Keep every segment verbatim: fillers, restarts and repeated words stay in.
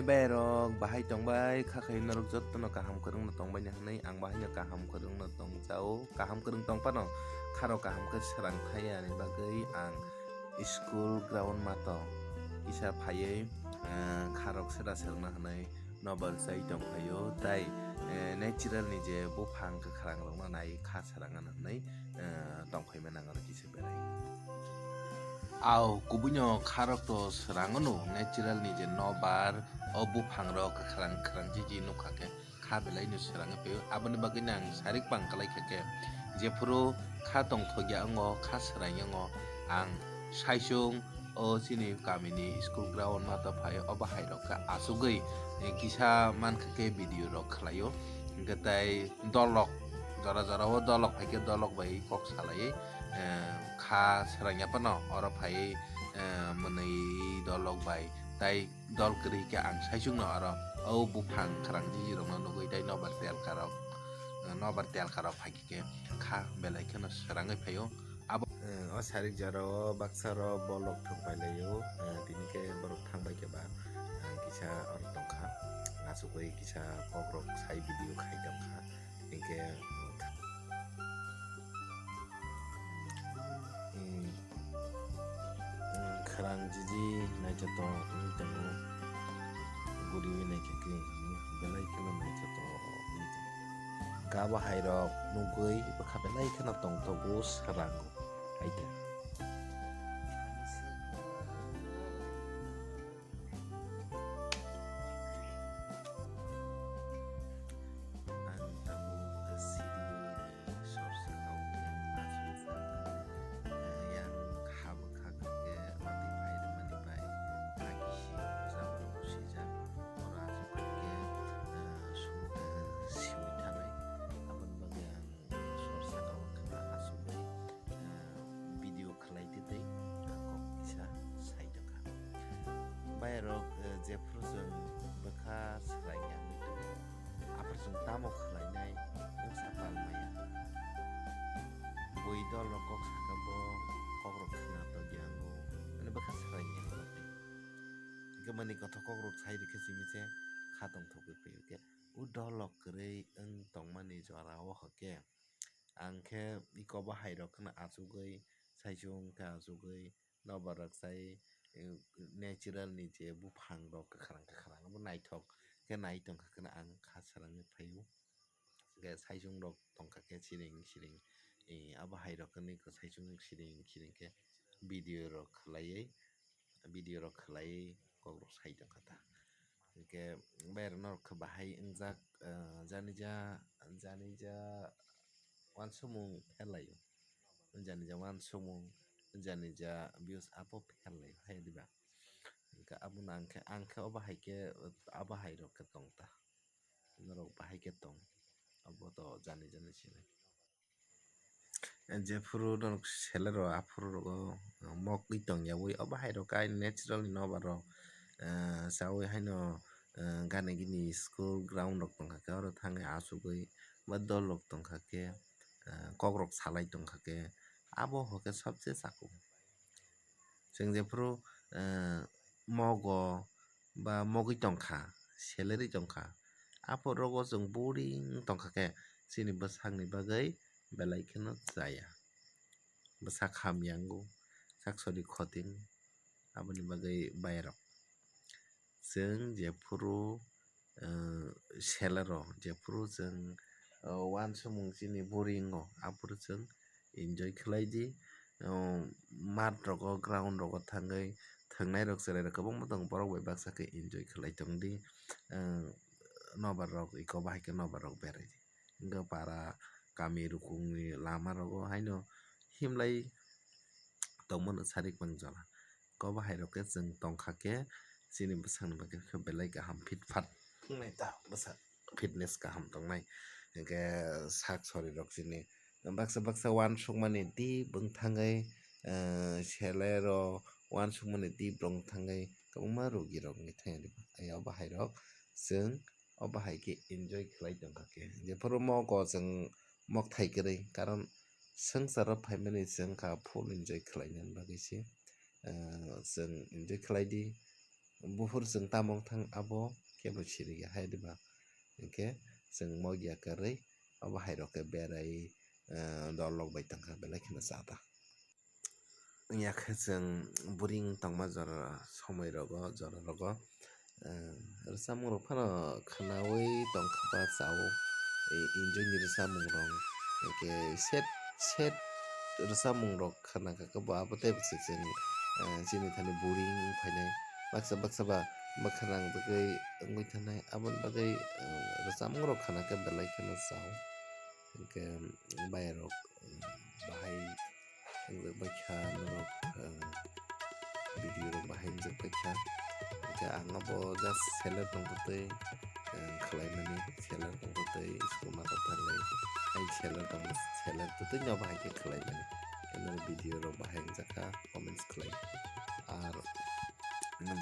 Berok bahai tongbai, kha khai norok jotono kaham kwrwngno tongbaini hwnwi ang bahaino kaham kwrwngno tongjao. Kaham kwrwng tongphano kharok kaham khe srang thai ani bagwi ang school ground mato kisa phaiwi, eh, kharok sera serwngna hwnwi nobar chai tongphaio, tai, eh, natural ni je buphang kwkhwrang rokno nai kha srang hwnwi, eh, tongphaima nang aro kisa berai. Au, kubuino kharok to srang ono, natural ni je nobar, o buphang rok kwkhwrang kwkhwrang jiji nukha khe kha belai no srang phio. Aboni bagwi nang sarik pang kalai kha khe, jephuru kha tongthokya wngo, kha srang wngo, ang saisung o chini kamini school ground mato phai o bahai rok khe asugwi, eh, kisa mankha khe video rok khlaio. Hwnkhe tai dolok, jora jora o dolok phai khe dolok bai kok salaiwi, eh, kha srang ya phano oro phaiwi, eh, mwnwi dolok bai tai dol kwrwi khe ang saisungno oro o buphang kwrang jiji rokno nugwi tai nobar telka rok, eh, nobar telka rok phai khe kha belai kheno srangwi phaio. Abo, eh, o sarik jora o baksa rok bolok thwng pai laio, eh, tini khe borok thang bai khe ba, eh, kisa oro tongkha, asugwi kisa kokrok sai video khai tongkha, hinkhe, eh, eh, khwrang jiji naithotok wngwi tongo, guriwi naikhe khe belai kheno naithotok wngwi tongo. Kha bahai rok nugwi bwkha belai kheno tongthogo, srango. Hai khe. Ang tabuk siri ni sor saka o khe achuk jak, eh, yang ha bwkha khe watwi phai rwmani bai, ha kisi jabra sijak, oro achuk khe, eh, su-, eh, siwi thanai. Aboni bagwi ang sor saka o khe ma achugwi, eh, video khlai twi twi, ah, kok kisa sai tongkha. Bayarok, eh, jephru chwng bwkha swlai ya wngwi tongo, aphuru chwng tamo khlainai wngsa pal maya. Bui dol rok kok saka bo kok rok khna tokya wngo, ani bwkha swlai ya wngwi. Hwnkhe mani kothok kok rok sai rikhe simi se kha tongthokgwi phai o khe. O dolok kwrwi wng tongmani jora o hwnkhe ang khe iko bahai rok kheno achugwi, saichung khe achugwi, nobar rok sai, eh, natural ni je buphang rok kwkhwrang kwkhwrang abo naithok khe nai tongkha kheno ang kha swrangwi phaio. Hwnkhe saichung rok tongkha khe siring siring, eh, abo hai rok hwnwi khe saichung siring siring khe video rok khlaiwi, video rok khlaiwi kok rok sai tongkha ta. Hwnkhe bayar norok khe bahai wngjak, ah, janija, janija uansukmung pherlaio. Janija uansukmung, janija views abo pherlaio hai diba. Hwnkhe abono ang khe, ang khe obo hai khe, abo hai rok khe tong ta. Norok bahai khe tong, abo to janija ni sinai. Jephuru norok selero aphuru rogo mokgwi tongyawi, obo hai rok khe natural ni nobar rok, eh, chawi haino, eh, gana gini school ground rok tongkha khe oro thangwi achugwi ba dol rok tongkha khe, eh, kok rok salai tongkha khe abo hwnkhe sobse chakung. Chwng jephuru, eh, mogo ba mogwi tongkha, selerwi tongkha, aphuru rogo chwng boring tongkha khe chini bwsakni bagwi belai kheno chaya. Bwsak hamya wngo, sak sori khoting, aboni bagwi bayarok. Chwng jephuru, eh, selero, jephuru chwng, eh, uansukmung chini boring o, aphuru chwng enjoy khlai di. Oh, mat rogo, ground rogo thangwi thwngnai rok, chwrai rok kwbangma tongo, borok bai baksa khe enjoy khlai tong di. Eh, nobar rok iko bahai khe nobar rok berai di. Hwnkhe para kami rukungni lama rogo haino himlai tongmano sarik mang jora. Iko bahai rok khe chwng tongkha khe chini bwsakni bagwi khe belai kaham fit fat wngnai ta bwsak. Fitness kaham tongnai. Hwnkhe sak sori rok chini baksa baksa uansukmani tei bwngthangwi, eh, selero uansukmani tei bwngthangwi kwbangma rogi rok wngwi thangya. Aya bahai rok chwng o bahai khe enjoy khlai tongkha khe. Jephuru mogo chwng mokthai kwrwi, karon swngcharo phaimani chwng kha full enjoy khlainani bagwi se, eh, chwng enjoy khlai di. buphuru chwng tamo wng thang abo kebo siriya hai diba. Hinkhe chwng mogya kwrwi abo hairok khe berai, eh, dol rok bai tongkha belai kheno cha ta. Wngya khe chwng buring tongma jora somoi rogo, jora rogo, eh, rwchapmung rok phano khwnaui tongkha ba chao, eh, enjoy ni rwchapmung rok, hinkhe set, set rwchapmung rok khwna kha khe bo abo tei bo se chwng, eh, chini thani boring wng phainai. Baksa baksa ba mwkhang nangjagwi wngwi thanai, aboni bagwi, eh, rwchapmung rok khwna khe belai kheno chao. Hinkhe bayarok, eh, bahai wngjak bai kha norok, eh, video rok bahai wngjak bai kha. Hinkhe ang abo just seller tongtwtwi, eh, khlaimani, seller tongtwtwi school mata thanglai. Ai seller tongma, seller twtwi no bahai khe khlaimani. Norok video rok bahai wngjak kha, comments khlai. Ar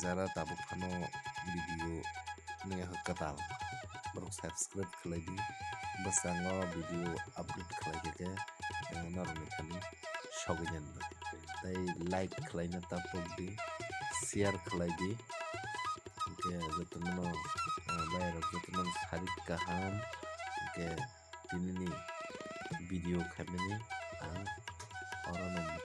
jara tabuk phano video naiya kwtal, borok subscribe khlai di. Bwskango video upload khlai khe khe, eh, norokni thani sogwi nani bagwi. Tei like khlaina ta pok di, share khlai di. Hinkhe jotono, eh, bayarok jotono sarik kaham. Hinkhe tinini video khaimani ang orono